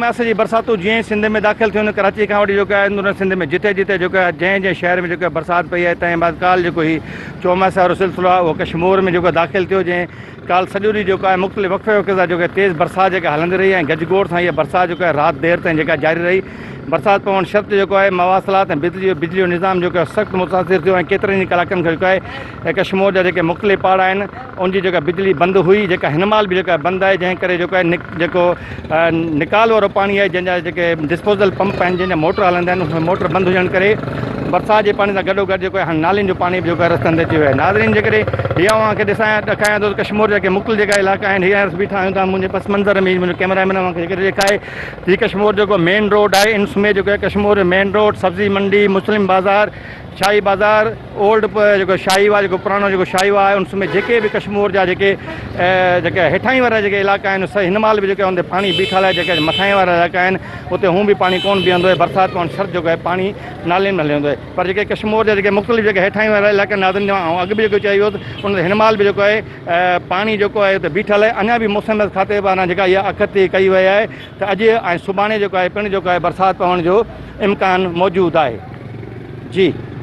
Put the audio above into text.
ماس جي برساتون جيئن ئي سنڌ ۾ داخل ٿيون ڪراچي کان وٺي جيڪو آهي اندرون سنڌ ۾ جتي جتي جيڪو آهي جنهن جنهن شهر ۾ جيڪو آهي برسات پئي آهي تنهن بعد ڪالهه جيڪو هي چوماسي وارو سلسلو آهي اهو ڪشمور ۾ جيڪو داخل ٿيو جنهن ڪالهه سڄو ڏينهن جيڪو آهي مختلف وقفي وقفي سان جيڪو آهي تيز برسات جيڪا هلندي رهي ۽ گجگوڙ سان اها برسات جيڪو آهي رات دير تائين جيڪا جاري رهي برسات پوڻ شرط جيڪو آهي مواصلات ۽ بجلي بجلي جو نظام جيڪو آهي سخت متاثر ٿيو ۽ ڪيترن ئي ڪلاڪن کان جيڪو آهي ڪشمور جا جيڪي مختلف پاڙا آهن ان جي جيڪا بجلي بند هئي جيڪا هن مهل به جيڪا بند آهي جنهن ڪري جيڪو آهي جيڪو نڪال وارو پاڻي آهي جنهن جا جيڪي ڊسپوزل پمپ آهن جنهن جا موٽر هلندا آهن ان موٽر بند هجڻ ڪري برسات جي پاڻي سان گڏو گڏ جيڪو آهي نالين جو پاڻي به جيڪو آهي رستن تي اچي ويو آهي ناظرين جيڪڏهن هي اوهان کي ڏسايان ڏکايان ٿو ڪشمور جا جيڪي مختلف جيڪا علائقا آهن هي بيٺا آهيون تان منهنجي پس منظر ۾ منهنجو ڪيمرا مين اوهان کي جيڪڏهن ڏيکائي هي ڪشمور جيڪو مين روڊ آهي ان سمي جيڪو آهي ڪشمور مين روڊ سبزي منڊي مسلم بازار شاهي بازار اولڊ جيڪو شاهي واهه جيڪو پراڻو جيڪو شاهي واهه آهي ان سميت جيڪي به ڪشمور جا جيڪي جيڪي هيٺائين وارا جيڪي علائقا آهن هن مهل به جيڪي ان تي پاڻي بيٺل آهي جيڪي مٿائين وارا علائقا آهن اتي هون به پاڻي ڪونه بيهندو آهي برسات پوڻ شرط جيڪو آهي پاڻي نالين ۾ هلي ويندو آهي پر جيڪي ڪشمور جا جيڪي مختلف جيڪي هيٺائين وارا علائقا آهن ناظرين جي آئون اڳ به جيڪو چئي ويو ته ان تي هن مهل به جيڪو آهي پاڻي جيڪو آهي اتي بيٺل آهي اڃا به موسميات کاتي پاران جيڪا اها اڳڪٿي ڪئي وئي آهي ته اڄ ۽ سڀاڻي جيڪو آهي پڻ جيڪو آهي برسات پوڻ جو امڪان موجود آهي جي.